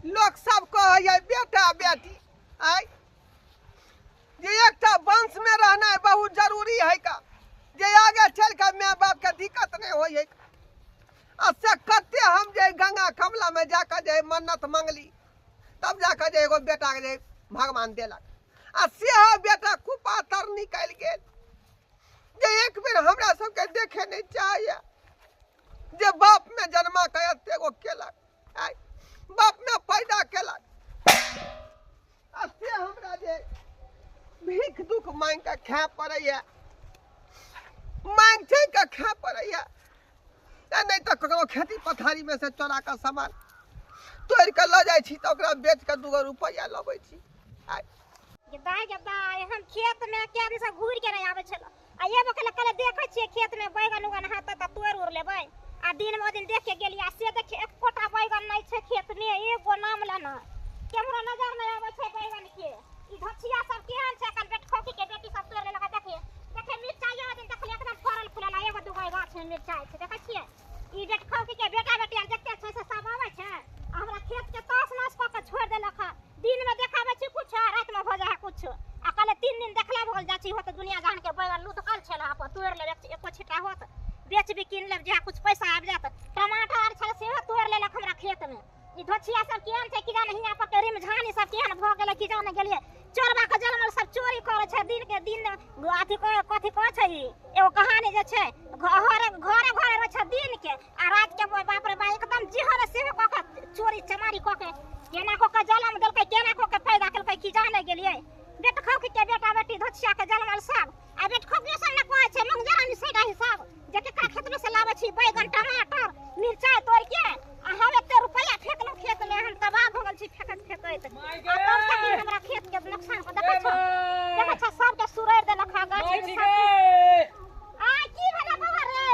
लोक सब कहैए बेटा बेटी आय जे एकटा वंशमे रहनाइ बहुत जरूरी है का, जे आगे चलि कऽ माय बापके दिक्कत नहि होइ है। आ से कते हम जे गंगा कमलामे जाकऽ जे मन्नत मंगली, तब जाकऽ जे एगो बेटाके जे भगवान देलक, आ सेहो बेटा कुपातर निकलि गेल, जे एक बेर हमरा सबके देखे नहि चाहैए, जे बापमे जन्मा कऽ एते गो केलक, आइ बापमे पैदा केलक, आ से हमरा जे भीख दुख मांगि कऽ खाय पड़ैए, मांगि चाहि कऽ खाय पड़ैए, आ नहि तऽ ककरो खेती पथारीमे से चोरा कऽ सामान तोड़ि कऽ लऽ जाइ छी तऽ ओकरा बेच कऽ दूगो रुपैआ लबै छी। आइ गे दाइ, गे दाइ, हम खेत में के दिन से घूर के नहीं आबै छल, आ एबो केले कहले देखै छियै खेत में बैगन उगन हेतै तऽ तोड़ि उड़ लेबै। आ दिन में ओ दिन देख के गेलियै, आ से देखियै एकोटा बैगन नहि छै खेत में, एगो नाम लेना केम्हरो नजर नहि आबै छै बैगन के। ई धोछिया सब केहन छै, एखन बेटखौकी के बेटी सब तोड़ि लेलक। देखियै देखियै मिरचाइयो ओ दिन देखलियै एकदम फड़ल फूलल, आ एगो दूगो गाछ में मिरचाइ छै। देखै छियै ई बेटखौकी के बेटा बेटी आर जते छै से सब आबै छै आ हमरा खेत के तहस नहस कऽ के छोड़ि देलक हँ। दिन में देखाबै छी कुछ, आ राति में भऽ जाइ है कुछ। आ कहले 3 दिन देखले भऽ जाइ छी, होत दुनिया जहान के बैगन लुधकल छल, अपन तोड़ि लेब, एको छिट्टा होत बेच भी कीन लेब, जहाँ कुछ पैसा आबि जायत। टमाटर आर छल सेहो तोड़ि लेलक हमरा खेत में। ई धोछिया सब केहन छै कि जाने, हियाँ पर के रिमझान ई सब केहन भऽ गेलै कि जाने गेलियै। चोरबा के जनमल सब चोरी करै छै दिन के दिन। अथी कथी कहै छै, ई एगो कहानी जे छै, घरे घरे घरे रहै छै दिन के, आ रात के बाप रे बाप एकदम जेहन सेहो कऽ के चोरी चमारी कऽ के केना कऽ के जलम देलकै, केना कऽ के पैदा केलकै कि जाने गेलियै। बेटखौकी के बेटा बेटी धोछिया के जनमल सब, आ बेटखौकी सब ने कहै छै मंगजरा निसैडा हिसाब जे केकरा खेत में से लाबै छी बैगन टमाटर मिरचाई तोड़ि के, आ हम एते रुपैआ फेकलहुँ खेत में, हम तबाह भऽ गेल छी फेकैत फेकैत, आ तब तक ई हमरा खेत के नुकसान कऽ देखै छौ, देखै छौ सबके सुरैर देलक हँ गाछ वृक्ष सब। आ की भेलै बौआ रे?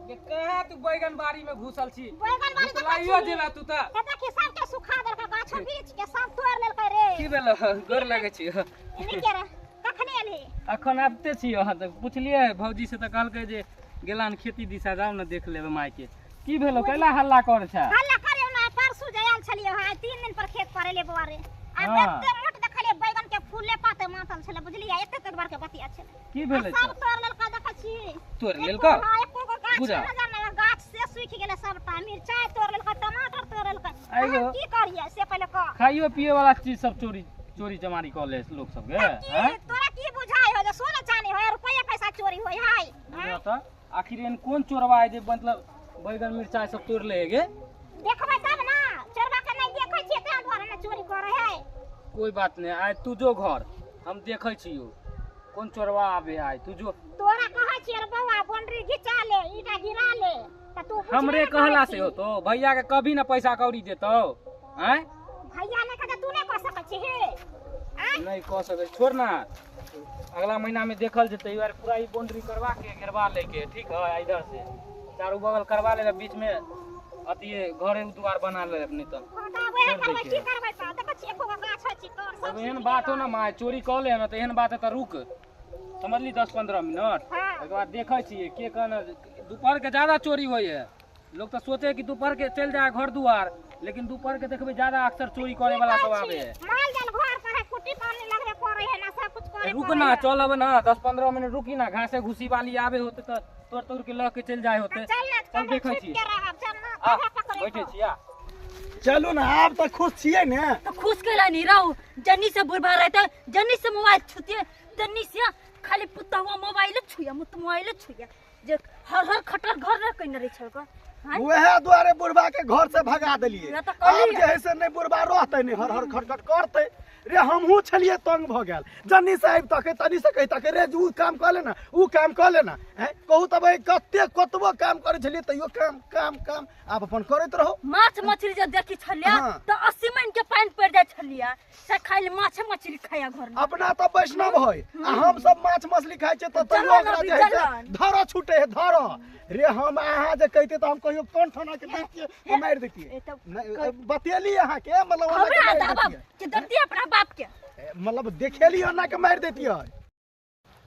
ये कहाँ तू बैगन बाड़ी में घुसल छी? बैगन बाड़ी देखै घुसलाइयो छी। देला तू तऽ। हे देखी सबके सुखा देलकै, गाछो वृक्ष के सब तोड़ि लेलकै रे। की भेलो? गोर लगै छी। नीके रे, कखने एलही? अखन आबिते छी। अहाँ तऽ पुछलियै भौजी से तऽ कहलकै जे गेलान खेती दिशा, जाउ ने देख लेबै माय के। की भेलो, कैला हल्ला करै छै? हल्ला करे ना, परसू जे आयल छलियै हँ, 3 दिन पर खेत पर एलियै बौआ रे, आ एते मोट देखलियै बैगन के फूले पाते मातल छलै, बुझलियै, एते एते बड़के बतिया छलै। की भेलै? सब तोड़ लेलकै, देखै छी। तोड़ लेलकै? हां, एको गो गाछ नजर नहि, गाछ से सूखि गेलै सबटा। मिरचाई तोड़ लेलकै, टमाटर तोड़ लेलकै। हम की करियै से पहिले कह। खाइयो पिए वाला चीज सब चोरी चोरी चमारी कऽ ले लोक सब के। हैं, तोरा की बुझाइ हो जे सोना चानी हो रुपैया पैसा चोरी होय है? बुझा तऽ आखिर एहन कोन चोरवा है जे मतलब बैगन मिरचाई सब तोड़ ले गे? देखबै तब ना, चोरवा के नहीं देखै छियै तें दुआरे ने चोरी करे है। कोई बात नहीं, आइ तू जो घर, हम देखै छियौ कोन चोरवा आबे। आइ तू जो। तोरा कहै छियै रे बौआ, बाउंड्री घिचा ले, ईटा गिरा ले, त तू बुझबे हमरे ने करै कहला से छी। होतो? भैया के कभी ना पैसा कौड़ी देतौ? आँय भैया नहीं कहते, तू नहीं कह सकै छी हे? आँय नहीं कह सकै, छोड़ ना, अगला महीना में देखल जेतै। ई बार पूरा ई बाउंड्री करवा के घेरवा लेके, ठीक है, इधर से चारू बगल करवा लेगा, बीच में अथी घरे दुआर बना ले अपने। तऽ हँ, तऽ वएह छोड़ दै करबै। के। की करबै तऽ देखै छियै एको गो गाछ होइ छै तोर सब तब एहन सूखि बात हो गेलै। ना माय, चोरी कऽ ले ना तऽ एहन बात है तऽ रुक, समझली, 10-15 मिनट। ओहिके बाद देखै छियै के कहना। दोपहर के ज्यादा चोरी होइ है। लोग तऽ सोचे कि दोपहर के चलि जाए घर दुआर, लेकिन दोपहर के देखबै ज्यादा अक्सर चोरी करे वाला सब आबे है। माल जाल घर पर है, कुट्टी पानी लगबे करे है ना, सब कुछ करे रुक पड़े ना, है। चल अब ना, 10-15 मिनट रुकी ना, घासे घुसी वाली आबे होते तऽ तोड़ तोड़ के लऽ के चलि जाए होते। चल ना। चल देखै छिप छी। के रहब, चल ना। आ कहाँ पकड़े बैठे को? छी आ। चलू ना, आब तऽ खुश छियै ने? तो खुश कैला नहीं रहू, जन्नी से बुढ़बा रहते, जन्नी से मोबाइल छूतिए, तन्नी से खाली पुत्ता हुआ मोबाइल छुया, मुत मोबाइल छुया, जे हर हर खटर घर रह कइने रहे छल। वएह दुआरे बुढ़बा के घर से भगा देलियै। वएह तऽ आब कहलियै। जे है से नहि बुढ़बा रहतै, नहि हर हर खटखट करतै रे। हमहूँ छलियै तंग भऽ गेल, जन्नी से आबि तकै तनी से कहि तकै रे, उ काम कऽ ले ना, उ काम कऽ ले ना। हैं कहू तब कते कतबो काम करै छलियै तैयो काम काम काम। आब अपन करैत रहू। माछ मछली जब देखी छलियै तऽ 80 मन के पानि पड़ि जाइ छलियै, से खाइ ले माछ मछली खाया घर में। अपना तऽ वैष्णव है आ हम सब माछ मछली खाइ छियै तऽ तैयो जलन ओकरा अभी जे है से जलन। धरऽ छूटे है धरऽ रे। हम अहाँ जे कहिते तऽ हम कहियो कोन ठोना के दैतियै तऽ मारि दैतियै। ए तऽ नहि बतेली अहाँके, मतलब ओना के हमरा मारि दाबा दैतियै। के दर्दी अपना बाप के। ए, मतलब देखेली ओना के मारि दैतियै।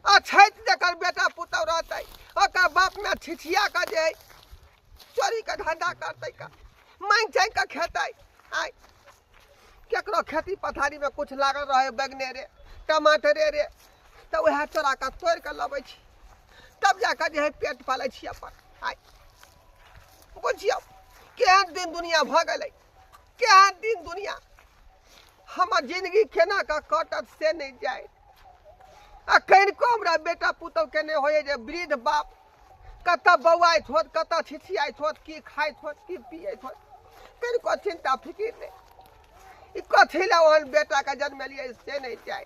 अछैत जकर बेटा पुतहु रहतै ओकर बाप में छिछिया कऽ जे है चोरी के धंधा करतै का, मांगि चाँगि कऽ खेतै। आइ कतौ खेती पथारी में कुछ लागल रहे बैगने रे टमाटरे रे तऽ वएह चोरा कऽ तोड़ि कऽ लबै छी, तब जाकऽ जे है पेट पालै छी अपन। आइ बुझियौ केहन दिन दुनिया भऽ गेलै, केहन दिन दुनिया, हमर जिंदगी केना कऽ कटत से नहि जाय। आ कनिको हमरा बेटा पुतहुके नहि होइए जे वृद्ध बाप कतऽ बौआइत होत, कतऽ छिछियाइत होत, की खाइत होत, की पियैत होत, कनिको चिन्ता फिकिर नहि। ई कथी लए ओहन बेटाके जन्मेलियै से नहि जाय,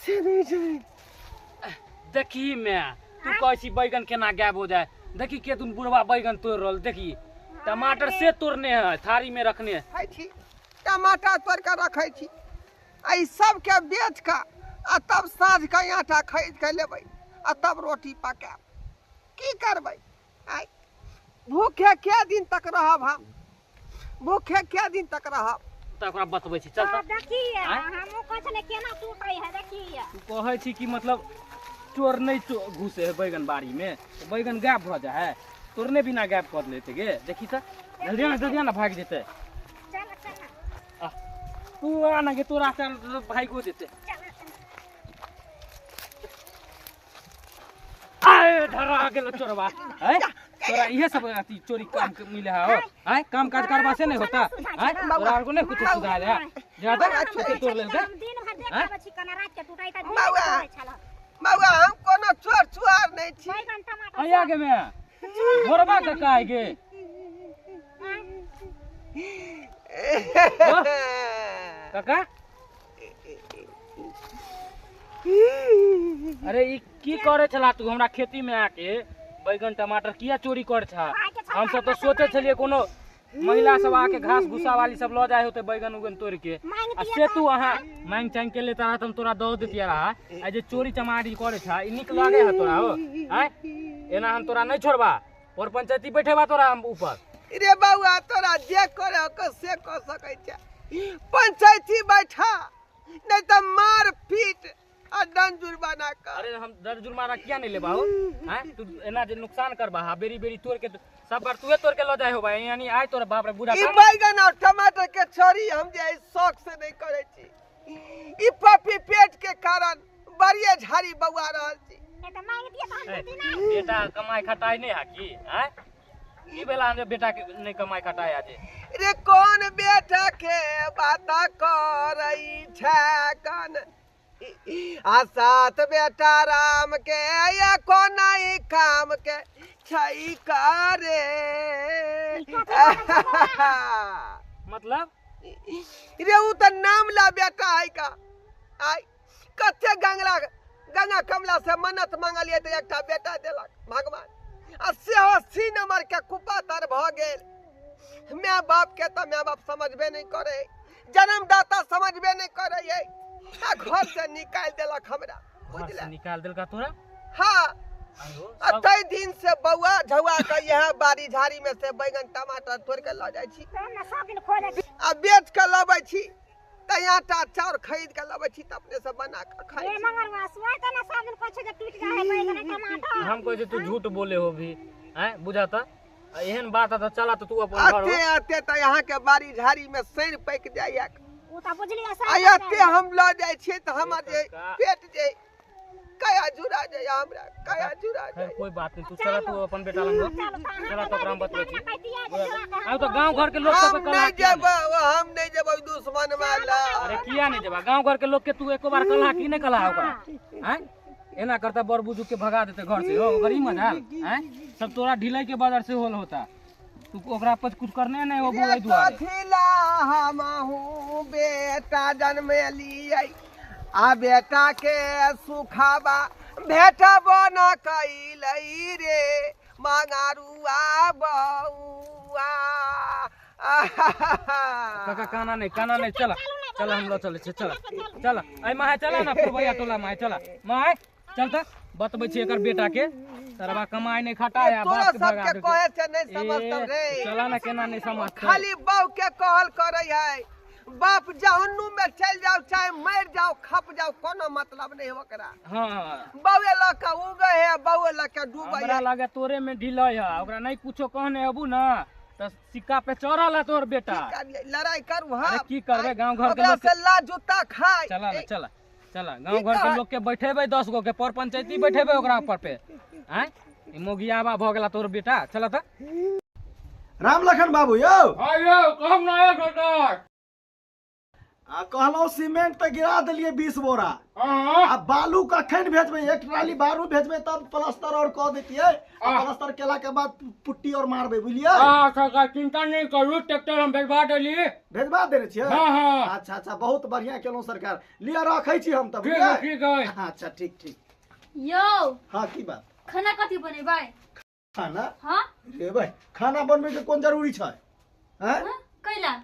से नहि जाय। देखी मैं तू कहै छी बैगन केना गायब हो जाए, देखी के तुम बुढ़वा बैगन तोड़ रहल, देखी टमाटर से तोड़ने है थारी में रखने है। खाइ छी टमाटर तोड़ कऽ रखै छी, आ ई सबके बेच कऽ आ तब साँझ कऽ आटा खरीद कऽ लेबै आ तब रोटी पकायब। की करबै, आइ भूखे कै दिन तक रहब हम, भूखे कै दिन तक रहब। तऽ ओकरा बतबै छी चल। तऽ देखिए आँय? हमहूँ कहै छलियै केना टूटै है, देखिए। तू कहै छी कि मतलब चोर नहि घुसे है बैगन बाड़ी में, तऽ बैगन गायब भऽ जाइ है, तोड़ने बिना गायब कऽ लेते गे। देखी तऽ जल्दी आना, जल्दी आना, भागि जेतै। चल चल। आ, तू आना गे, तोरा से भागिओ जेतै। चल चल। आए धरा गेल चोरबा, हैं तोरा इहे सब अथी चोरी काम के मिले है हो, हैं काम काज करबा से नहीं होता, हैं तोरा आर को नहीं कुछ सुधार है, जा तक कुछ तोड़ लेल हम दिन भर देख आँय? आबै छी केना राति के टूटै तऽ बौआ। छल। बौआ हम कोनो चोर चुआर नहि छी। बैगन टमाटर आया गे मैं घोरबा के काहे गे? काका अरे ई की करे छला तू हमरा खेती में आके बैगन टमाटर किया चोरी करे छा? हम सब तो सोचे छलिए कोनो महिला सब आके घास भूसा वाली सब ल जाय होते बैगन उगन तोड़ के, मांग आ दिए से तू अहाँ मांग चांग के लेता रहा त हम तोरा दऽ देतिया रहा। आ जे चोरी चमारी करे छा ई नीक लागे है तोरा हो? आय एना हम तोरा नहीं छोड़बा, और पंचायती बैठेबा तोरा हम ऊपर। रे बौआ तोरा जे करे ओकर से कऽ सकै छै, पंचायती बैठा नहीं तऽ मार पीट आ दंड जुर्माना कर। अरे हम दंड जुर्माना किया नहीं लेबा हो? हैं तू एना जे नुकसान करबा, हा बेरी बेरी तोड़ के सब बार तूहे तोड़ के ल जाय हो भाई, यानी आय तोरा बाप रे बुढ़ा ई का। बैगन और टमाटर के चोरी हम जे एहि शौक से नहीं करै छी, ई पपी पेट के कारण बड़िए झाड़ी बौआ रहल छी। नहि तऽ मांगि दिए तऽ हम ए, दू दिना। बेटा कमाई खटाई नहीं है की? हैं की भेला जे बेटा के नहीं कमाई खटाई आज? रे कौन बेटा के बात करै छै कन, आ सात बेटा राम के या कोना काम के छै करे। मतलब रे उ तऽ नाम ला बेटा है का, आइ कते गंगला गंगा कमला से मन्नत मांगलियै तऽ एकटा बेटा देलक भगवान, आ सेहो सी नंबर के कुप्पा तर भऽ गेल। My बाप के तऽ my बाप समझबे नहीं करे, जन्मदाता समझबे नहीं करे, आ घर से निकालि देलक हमरा, घर से बुझले? निकाल देलका तोरा? हाँ। आंगो, आ सब- तै दिन से बौआ झौआ के इएह बाड़ी झाड़ी में से बैगन टमाटर तोड़ के लऽ जाइ छी तहन ने सब दिन खोजै छी। आ बेच के लबै छी, तऽ आटा चाउर खरीद के लबै छी तऽ अपने से बना के खाइ रे छी। मंगरवा सुआइ तऽ ने सब दिन कहै छै जे टूटि जाइ है बैगन टमाटर। हम कहै छी तू झूठ बोले हो भी, हैं बुझाता एहन बात है तऽ चला तऽ तू अपन घर हो। आते आते तऽ यहाँ के बाड़ी झाड़ी में सैर पकि जाइए, ओ तऽ बुझलियै आ सब एते हम लऽ जाइ छियै तऽ हमर जे पेट जे कया जुड़ा जाइए, हमरा कया जुड़ा खैर जाइए। कोई बात नहीं, तू चला तू अपन बेटा लंग हो। चल तऽ चला तो ओकरा हम बतबै छी। छी। आब तऽ गांव घर के लोग सब हम के कलहा नहीं किया नहीं? जेबै, हम नहीं जेबै दुश्मन वाला। अरे किया नहीं जेबा, गांव घर के लोग के तू एको बार कलहा की नहीं कलहा ओकरा? हैं एना करता बड़ बुजुर्ग के भगा देते घर से हो, ओकर ई मजाल? हैं सब तोरा ढिलाई के बाजार से होल होता, तू ओकरा पर कुछ करने नहीं हो बुआई दुआरे। कथिला हमहू बेटा जन्मेलियै आ बेटा के सुखाबा भेटबो न कैलै रे मंगारुआ बौआ। काका काना नहीं, काना नहीं, चला चला हम लोग चले छे, चला चला ऐ माहे चला ना पुरबैया टोला माहे चला माहे चल त बतबै छी एकर बेटा के तरबा कमाई नहीं खटाया तोरा बाप के भगा सबके देलकै। कहे से नहीं समझतौ ए, रे, चला ना केना नहीं समझतौ। खाली बाप के कहल करे है, बाप जहन्नुम में चल जाओ चाहे मर जाओ खप जाओ कोनो मतलब नहीं ओकरा। हाँ बौए लऽ के उगे है, बौए लऽ के डूबे हमरा है। लगे तोरे में ढिलै है, ओकरा नहीं कुछो कहने अबू ना तऽ सिक्का पे चढ़ल है तोहर बेटा। की करियै, लड़ाई करू हम। अरे की करबै, गाँव घर के ओकरा लोग से ला जूता खाय। चला ना, ए, चला चला, गाँव की घर के कहै? लोग के बैठेबै, 10 गो के पर पंचायती बैठेबै ओकरा पर पे। आँय, ई मोगियाबा भऽ गेला तोहर बेटा। चला तऽ। राम लखन बाबू यौ। हाँ यौ, कहब ना यौ सरकार। आ कहलहुँ सीमेंट तऽ गिरा देलियै 20 बोरा। हाँ। आ बालू कखन भेजबै? एक ट्राली बालू भेजबै तब प्लास्टर और कऽ देतियै। आ प्लास्टर केला के बाद पुट्टी और मारबै, बुझलियै? हाँ सरकार, चिंता नहीं करू, ट्रैक्टर हम भेजवा देली। भेजवा देने छियै? हाँ, हाँ। अच्छा अच्छा, बहुत बढ़िया केलहुँ सरकार। लिअ, रखै छी हम तब। ठीक है, बुझलियै? ठीक है। अच्छा ठीक ठीक। यौ। हाँ, की बात? खाना कथी बनेबै? खाना? हाँ। रे भाई, खाना बनबै के कोन जरूरी छै? हैं? हाँ, कैला?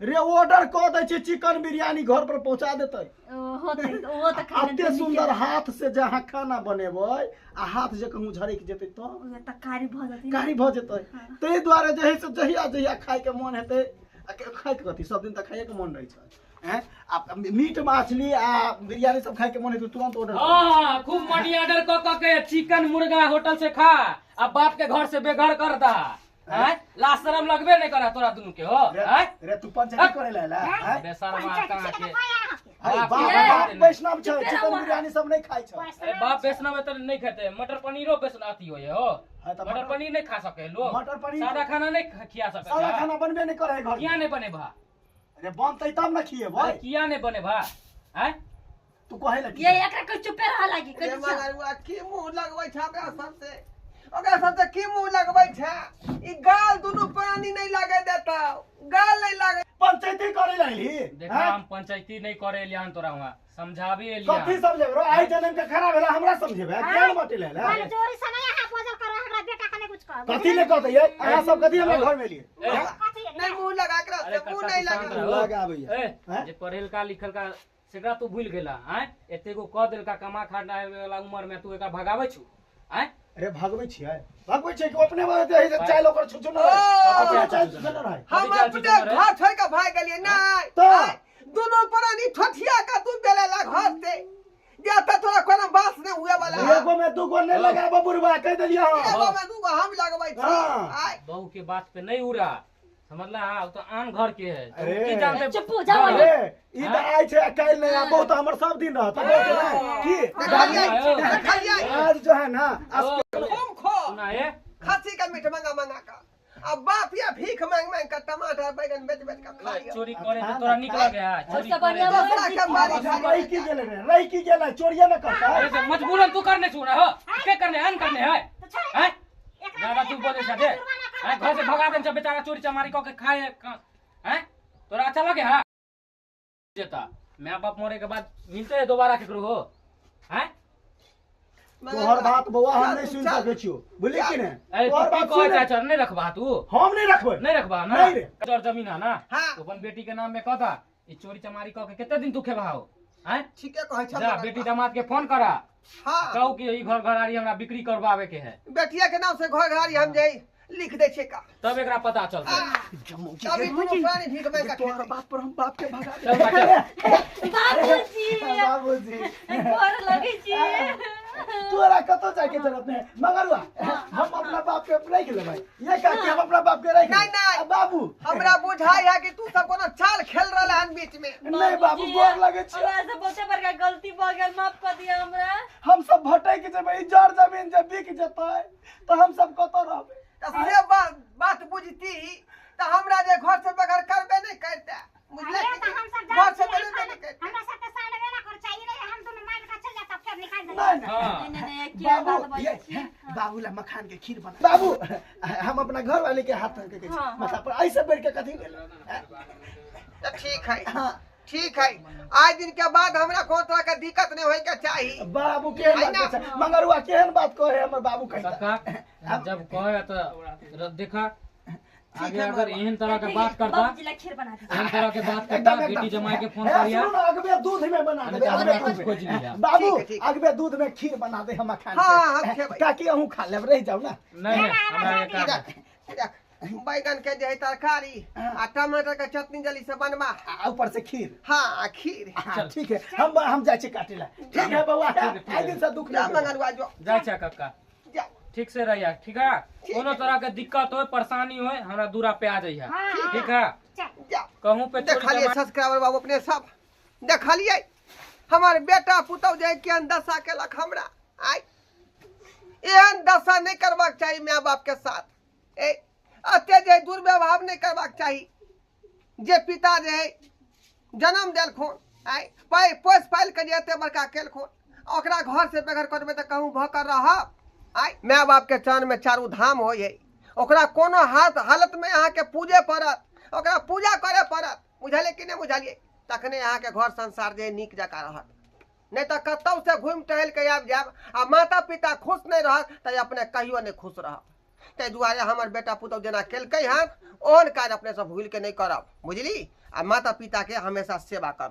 रे ऑर्डर कऽ दै छै, चिकन बिरयानी घर पर पहुंचा देतै। ओ, होतै, ओ तऽ खाना एते सुंदर हाथ से जे अहाँ खाना बनेबै आ हाथ जे कहूँ झरकि जेतै तऽ ओ तऽ कारी भऽ जेतै। कारी भऽ जेतै। ताहि दुआरे जे है से जहिया जहिया खायके मन हेतै, आ खायके कथी, सब दिन तऽ खाइएके मन रहै छै। हैं? आ मीट मछली आ बिरयानी सब खायके मन हेतै तुरंत ऑर्डर। हाँ, खूब मनी ऑर्डर कऽ कऽ के चिकन मुर्गा होटल से खा आ बाप के घर से बेघर कर दा। हैं? लाज शरम लगबे नहीं करा तोरा दुनू के हो। हैं? रे तू पंचायती करे ला ला, हैं? बेशर्म पंचायत कहाँ से के? तऽ कहै अहाँके। अरे बाप बाप के बाप बाप वैष्णव छै, चुप चिकन रहू। बिरयानी सब नहीं खाइ छै। अरे बाप वैष्णव है तो नहीं खेते, मटर पनीरो वैष्णव अथी होय हो। हाँ, तऽ मटर पनीर नहीं खा सके लोग। मटर पनीर- सादा खाना नहीं खिया सके। सादा खाना बनबे नहीं करे घर। किया नहीं बने भा? अरे बनतै तब न खिएबै। अरे किया नहीं बने भा? हैं? तू कहै ला की? ये एकरा के चुपे रह लागी रे कहि छै। मगरुआ, की मुंह लगबै छै ओकरा सबसे? ओकरा सबसे की मुंह लगबै छै? ई गाल दुनू प्राणी नहीं लागे देता, गाल नहीं लागे। पंचायती करे ला एलही? देखा, हैं? हम पंचायती नहीं करे एलियान तोरा हुआ, समझाबी एलियान। कथी समझेबै रो? आइ जनम के खराब भेला हमरा समझेबै? ज्ञान बाँटै ला एलही? बलजोरी से नहीं अहाँ बजल करू, हमरा बेटा के नहीं कुछ कहब। कथी ने कहतै यै? अहाँ सब कथी हमरा घर में एलियै? ए, हैं? कथी एलियै? नहीं मुंह लगा के अरे रख, मुंह कक्का, नहीं तू शांत लगा। रहो। लगाबैया। ए, हैं? जे पढ़ेलका लिखलका सेकरा तू भूल गेला। आँय, एते गो कह देलका कमा खाना वाला उम्र में तू एकरा भगाबै छु? आँय? अरे भगबै छियै, भगबै छियै कि अपने बजे है जे चाइल ओकर छुछु न रहै। ओ! अपने चाइल छुछु न रहै। हम कथी चाल अपने छुछु न रहै? घर छोड़ के भाग गेलियै। नहीं, तऽ? आँय, दुनू प्राणी ठठिया के तू बेले ला घर से। जे तऽ तोरा कोनो बास नहीं हुए वाला। एगो में दूगो नहीं लगाबो बुढ़बा, कहि देलियै हम। एगो में दूगो हम लगबै छी। हाँ। आँय। बहू के बात पे नहीं उड़ा, समझला? हाँ, ओ तो आन घर के है। तो अरे। की जानते? चुप हो जाओ। अरे ई तऽ आइ छै आ काल्हि नहि, आ बहुत हमर सब दिन रहत, बहुत नहि की? देखलियै, हाँ। देखलियै। आज जो है ना, ओ, खूब खो। सुना है? खस्सी के मीट मंगा मंगा का, आ बाप या भीख मांग मांग के टमाटर बैगन बेच बेच के खाइयो। चोरी करे तो तोरा निक लगे है? चोरी सबसे बढ़िया करे। दोसरा के मारी झाड़ी। रहि की गेलै रे, रहि की गेलै? चोरिये ने करतै। अरे तो मजबूरन तू करने छू ना हो, के करने अन करने है? तऽ छोड़ि हैं? एकरा ज्यादा तू बोले छे जुर्माना कर। हैं? घर से भगा देन छे बेचारा, चोरी चमारी क के खाए हैं? तोरा अच्छा लगे है? जेता my बाप मरे के बाद मिलते है दोबारा केकरो हो? हैं? तोहर बात बौआ हम नहीं सुन सकै छियौ, बुझली कि नहि? अरे तोहर तू की बात कहै सुन चाहै छह? नहीं रखबा तू? हम नहीं रखबै। नहीं रखबा ना? नहीं रे। तोहर जमीन है ना? हाँ। तो अपन बेटी के नाम में कहता, ई चोरी चमारी क के कते दिन तू खेबा हो? हैं? ठीके कहै छह। जा बेटी दामाद के फोन करा। हाँ। कहू कि ई घर घराड़ी हमरा बिक्री करवावे के है। बेटिया के नाम से घर घराड़ी हम जाई लिख दै छियै का, तब एकरा पता चलतै। तभी दुनू प्राणी भीख मांग के तोहर खेतै। बाप पर हम बाप के भगा चल बा, चल। बाबूजी। बाबूजी। गोर लगै छी। तोरा कतौ जाके जरूरत नहीं मगरुआ, हम अपना बाप के रख लेबै। ये का कि हम अपना बाप के रख नहीं, लेबै। नहीं। आ बाबू, हमरा बुझाइ है कि तू सब कोनो चाल खेल रहल हन बीच में। नहीं बाबू, गोर लगे छी। हमरा से बहुते बड़का गलती भऽ गेल, माफ कऽ दिअ हमरा। हम सब भटक जेबै, ई जर जमीन जे बिक जेतै तऽ हम सब कतौ रहबै? तऽ से बात बात बुझती तऽ हमरा जे घर से बगैर करबे नहीं करते, बुझले? अरे तऽ हम सब घर से जाइ बगैर छियै नहीं करते। हमरा सबके साल वेला कर चाहिए रहे, हम दुनू माय बेटा चल जाता फेर निकाल देबै। नहीं नहीं। हाँ। नहीं नहीं, क्या बाबू बात ये बजै छी? बाबू ला मखान के खीर बना बाबू, हम अपना घर वाले के हाथ के हाँ, हाँ। माथा पर ऐसे बैठ के कथी भेल? तऽ ठीक है। हाँ। ठीक है, आज दिन के बाद हमरा कोनो तरह के दिक्कत नहीं होय के चाही। बाबू केहन बात कहै छै मगरुआ, केहन बात कहे हमर बाबू कहता? काका, जब कहे तो देखा आगे है अगर बाबा। एहन तरह के बात करता, बाबूजी ला खीर बना दिअ। एहन तरह के बात करता, एकदम, एकदम। बेटी जमाई के फोन हे, करिया। सुनू ना, अगबे दूध में बना अरे देबै, तो अगबे हमरा दूध में। खोज लिया। बाबू, ठीक है, ठीक। अगबे दूध में खीर बना दे हम मखान हाँ, के। हम खेबै। काकी अहूँ खा लेब, रहि जाउ ना। नहीं नहीं, हमरा के काम है। रख रख, बैगन के जे है तरकारी आ टमाटर के चटनी जल्दी से बनवा। आ ऊपर से खीर। हाँ, आ खीर। हाँ, ठीक है, हम जाइ छी काटे ला। ठीक है बौआ, ठीक है, ठीक है। आइ दिन से दुख जा नहि देबै। मंगलुआ, जो जाइ छै कक्का। जा। ठीक। ठीक से रहिया, ठीक है? कोनो तरह के दिक्कत होय, परेशानी होय, हमरा दूरा पे आ जइहा। हाँ, ठीक है? चल। जा। कहूँ पे चोरी देखलिए चमारी- सब्सक्राइबर बाबू अपने सब देखलिए हमर बेटा पुतहु जे केहन दशा केलक हमरा। आइ एहन दशा नहि करबाक चाही माय बाप के साथ। ए एते जे दुर्व्यवहार नहि करबाक चाही। जे पिता जे है जन्म देलखुन, आइ पाइ पोसि पालि के जे एते बड़का केलखुन, ओकरा घर से बेघर करबै तऽ कहूँ भऽ कऽ रहब। आइ माय बाप के चरण में चारू धाम होइ है, ओकरा कोनो हालत में अहाँके पूजे पड़त, ओकरा पूजा करे पड़त। बुझलियै कि नहि बुझलियै? तखने अहाँके घर संसार जे नीक जकाँ रहत। नहि तऽ कतहु से घुमि टहलि कऽ आबि जायब आ माता पिता खुश नहि रहत तऽ अपने कहियो नहि खुश रहब। ताहि दुआरे हमर बेटा पुतहु जेना केलकै हन ओहन काज अपने सब भूलि के नहि करब, बुझली? आ माता पिता के हमेशा सेवा करू।